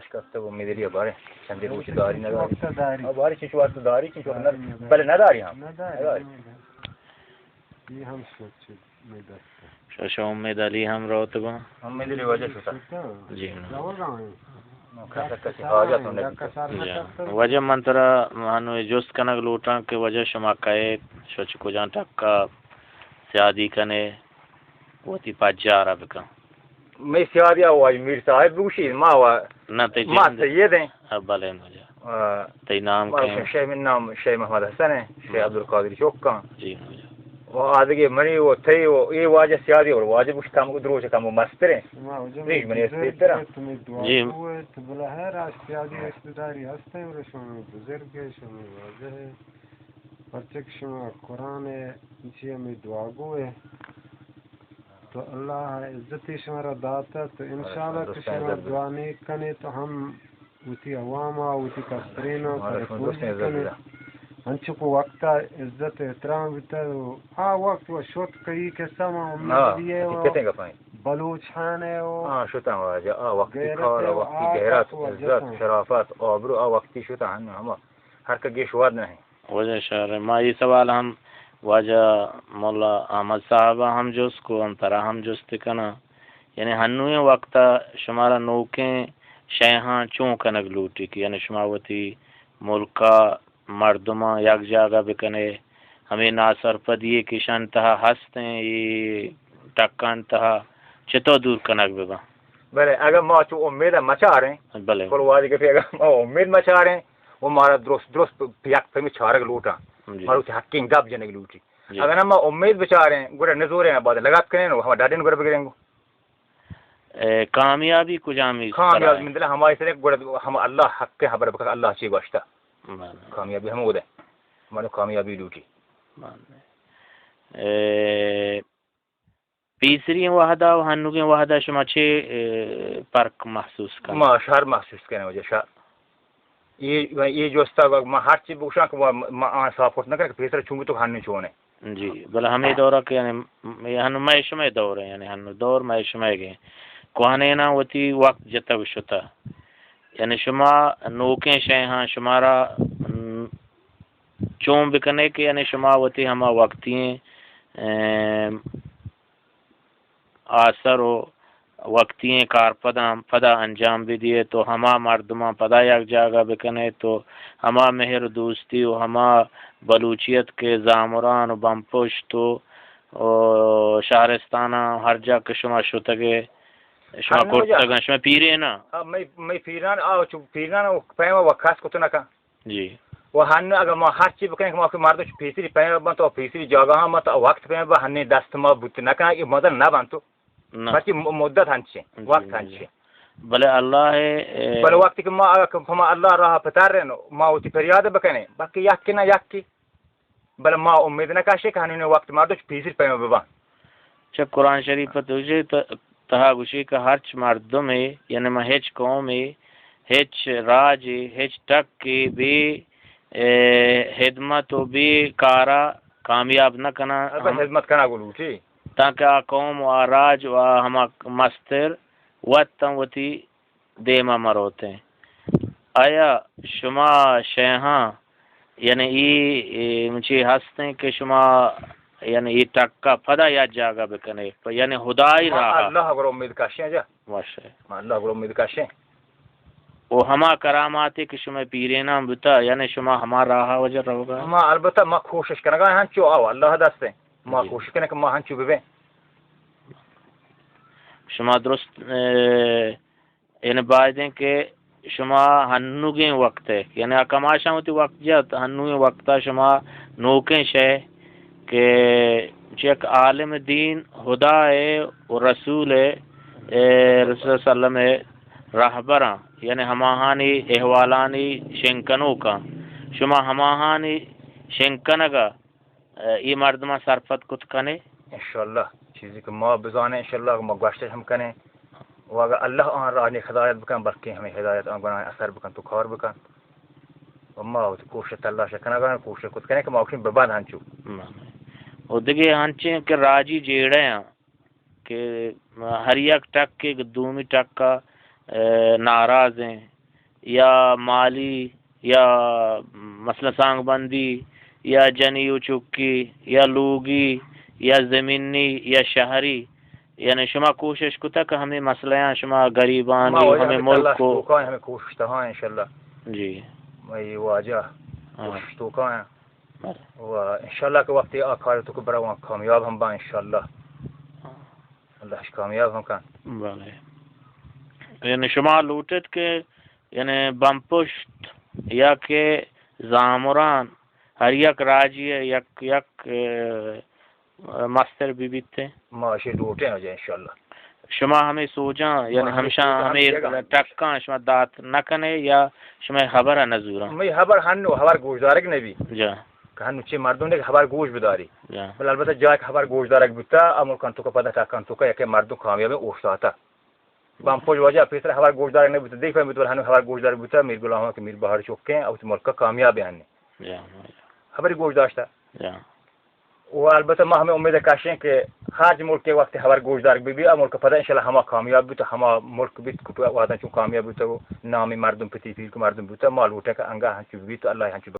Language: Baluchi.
شکستگ و مدلی بارے، چندی روچ داری نداری۔ وقت داری۔ آ، بارے چنچو وقت داری، چنچو وقت داری نداری۔ بلے نداری ہم۔ نداری۔ نداری۔ یہ ہم سوچ میں دست ہے۔ شش امید علی ہم روت گوں۔ امید علی واجہ شتا۔ جی۔ روگا ہیں۔ کسا کسی حاجت ہم نہیں۔ جی۔ واجہ من ترا ہنو جست کنگ لوٹاں کہ واجہ شما کئے، شچ کجان ٹکا سیادی کنے، وتی پجارا بکن۔ مئے سیادی ءَ واجہ میر صاحب بگوشی، ما وا، نہ، تئی ما جند۔ سید ہیں۔ ہاں، بلے واجہ۔ آ، تئی نام ما کئے؟ شیخ، من نام شیخ محمد حسن ہے، شیخ ہاں۔ عبدالقادر چوکاں۔ جی واجہ۔ و آدگے منی و تئی و اے واجہ سیادی اور واجہ گوشت کم دروچ کم و مستر ہیں۔ ما واجہ ریش منی بزرگ استیتر ہیں۔ ہے، تمہیں دعا جی۔ کو ہے، تو بلا ہے راج سیادی رشتہ داری ہستے ہیں، اور شما بزرگ ہے، شما واجہ ہے۔ پرچہ کہ شما قرآن ءِ چی ہمے دعاگو ئے، تو اللہ ءَ عزتے شمارا داتا، تو انشاءاللہ کہ شما دعا نیک کنے تو ہم وتی عوام ءَ، وتی کسترین ءَ سر پوجی کنے۔ انچو کہ وقت ءَ عزت احترام بیتا، آ وقت و شت کئی قصہ ما امید ہاں، دیے و بلوچان ءِ و ہاں، شتاں واجہ، آ وقتی غیرت کار، آ و وقتی آ غیرت، تقوی عزت، جتاں۔ شرافت، آبرو، آ وقتی شتاں ہم، ہم ہر کہ گیش واد نہیں۔ واجہ شر، ما اے سوال ہم واجہ مولا احمد صاحب ءَ ہم جست کو، ہم ترا ہم جست کناں۔ یعنی ہنوئیں وقت ءَ شمارا نوکیں شیہاں چون کنگ لوٹی کہ یعنی شما وتی ملک ءَ مردماں یک جاگہ بکنے، ہمے ناسرپدی کہ شان تہا ہستیں، اے ٹکان تہا چتو دور کنگ بباں؟ بلے اگاں ما چو امید ءَ مچاریں، بلے۔ کل وادی گپی اگاں ما امید مچاریں، و مارا درست، درست یک پیمیں چارگ لوٹاں۔ جی۔ مارا وتی حقیں گپ جنگ لوٹی۔ جی۔ اگاں ما امید بچاریں، گڑا نزوریں، بعد لگات کنیں و ہما ڈاڈن گڑا بگریں گو۔ اے، کامیابی کجامی؟ کامیابی من دل ہمائی سرے گڑا ہم اللہ حق حبر بکا اللہ چی گوشتا۔ بلے۔ کامیابی ہم گدے۔ منو کامیابی لوٹی۔ بلے۔ اے، پیسری وہدا و ہنوگیں وہدا شما چے، اے، فرق محسوس کن؟ ما شر محسوس کنیں واجہ، شر۔ اے، اے جستا ما ہر چی بگوشاں کہ ما، ما آن ساپورٹ نہ کنیں کہ پیسر چون تو ہنو چونے۔ جی، بلے ہمے دورا کہ یعنی، اے ہنو مئے شمئے دور ہیں، یعنی ہنو دور مئے شمئے گے۔ کوہنینا وتی وقت جتگ شتا۔ یعنی شما نوکیں شے ہاں شمارا، م، چون بکنے کہ یعنی شما وتی ہما وقتی ہیں، اے، آسر و وقتی ایں کارپداں پدا انجام بدیئے تو ہما مردماں پدا یک جاگہ بکنئے تو ہما مہر و دوستی و ہما بلوچیت کہ زامران و بمپشت و، و شہرستاناں ہر جا کہ شما شتگئے، شما ہنو جا۔ کرتگاں، شما پیریناں۔ آ، مئے، مئے پیران، آ، چو پیران و پیما و کس کت نکن۔ جی۔ و ہن اگر ما ہر چی بکنیں کہ ما کہ مردم چہ پیسری پیم بنت و پیسری جاگہ ہم بنت و وقت پیم بنت، ہنی دست ما بوت نہ کنن، اے مدت نہ بنت۔ نہ۔ پرچی م-، مدت ہنچیں، جی، وقت جی، ہنچیں۔ جی۔ بلے اللہ، اے، بلے وقتی کہ ما، کہ ما اللہ راہ پتر رہن، ما وتی پریاد بکنیں، بلکہ یکی نہ یکی۔ بلے ما امید نہ کشیں کہ ہنی وقت مردم چہ پیسری پیم ببن۔ چہ قرآن شریف ءَ تو جے ت-، تہا گوشی کہ ہرچ مردمے، یعنی ما ہچ قومے، ہچ راجے، ہچ ٹکے بے، اے، ہدمت و بے کارا کامیاب نہ کناں۔ البت ہم-، ہدمت کنگ لوٹی۔ تانکہ آ قوم و آ راج و آ ہما مستر وت تاں وتی دیما مروتیں۔ آیا شما شیہاں، یعنی اے، اے چی ہستیں کہ شما، یعنی اے ٹکا پدا یا جاگہ بکنے، پ-، یعنی ہدائی ما راہ؟ اللہ گورا امید کشیں جا۔ ماشاءاللہ۔ ما اللہ گورا امید کشیں۔ و ہما کراماتے کہ شما پیریناں بوتا، یعنی شما ہما راہ وجہ روگا؟ ما البتہ ما کوشش کنگا ہنچو آو اللہ دستیں۔ ما جی۔ کوشش کنیں کہ ما ہنچو ببیں۔ شما درست، اے، یعنی بایدیں کہ شما ہنوگیں وقت ءَ، یعنی آ کماشاں وتی وقت جت، ہنوگیں وقت ءَ شما نوکیں شے کہ چہ یک عالم دین، ہدا ءِ و رسول ءِ، اے، رسول صلی اللہ علیہ وسلم ءِ رہبراں، یعنی ہماہانی احوالانی شنگ کنوکاں، شما ہماہانی شنگ کنگ ءَ اے مردماں سرپد کت کنے؟ انشاءاللہ، چیزے کہ ما بزانیں، انشاءاللہ ما گوشت ہم کنیں۔ و اگر اللہ آن راہ نیک ہدایت بکن، بلکہ ہمیں ہدایت آن گناہ اثر بکن تو کار بکن۔ و ما وتی کوشش تلاش کنگا، کوشش کت کنیں کہ ما وکین ببند ہنچو۔ و دگہ ہنچیں کہ راجی جیڑہ آں کہ ہر یک ٹک کہ دومی ٹک ءَ، اے، ناراض ایں۔ یا مالی، یا مثلاً سانگ بندی، یا جنی و چکی، یا لوگی، یا زمینی، یا شہری، یعنی شما کوشش کتگ کہ ہمے مسئلہ آں شما غریبانی ما و واجہ ہمے ہمیں ملک تلاش و توکا ہیں، ہمیں کوشش تہا ہیں انشاءاللہ۔ جی۔ مئی واجہ ہاں۔ کوشش توکا ہیں۔ بلے۔ و انشاءاللہ کہ وقتی آ کار تو کہ برواں کامیاب ہم با انشاءاللہ۔ ہاں۔ اللہ اش کامیاب ہم کن۔ بلے۔ یعنی شما لوٹت کہ یعنی بمپشت یا کہ زامران ہر یک راجی یک، یک، اه، مستر بہ بیت۔ ما اشی لوٹیں واجہ انشاءاللہ۔ شما ہمے سوجاں، ما یعنی ہمے ہمشاں سوجاں ہمے ہمے جگہ ٹکاں شما دات نہ کنے یا شما خبر نہ زوراں؟ مئی خبر ہنو، خبر گوشدارگ نبی۔ جا۔ کہ ہنو چے مردم نے خبر گوش بداری۔ جا۔ بل البتہ جا کہ خبر گوشدارگ بوتا، امر کن تو کہ پدا ٹکن تو کہ یک مردم کامیاب اوشتاتا۔ بمپشت واجہ پیسر خبر گوشدارگ نبوتا، دیکھ پہ مدور ہنو خبر گوشدارگ بوتا، میر غلام کہ میر بہار چکیں، اوت ملک کامیاب ہنے۔ جا۔ خبر گوش داشتا۔ جا۔ و البتہ ما ہمیں امید کشیں کہ خارج ملک کے وقت خبر گوشدارگ بی بی، آ ملک پدا انشاءاللہ ہما کامیاب بی تو ہما ملک بیت کہ وعدہ چون کامیاب بی تو نامی مردم پتی پیر کے مردم بی تو ما لوٹیں کہ انگا ہنچو بی تو اللہ ہنچو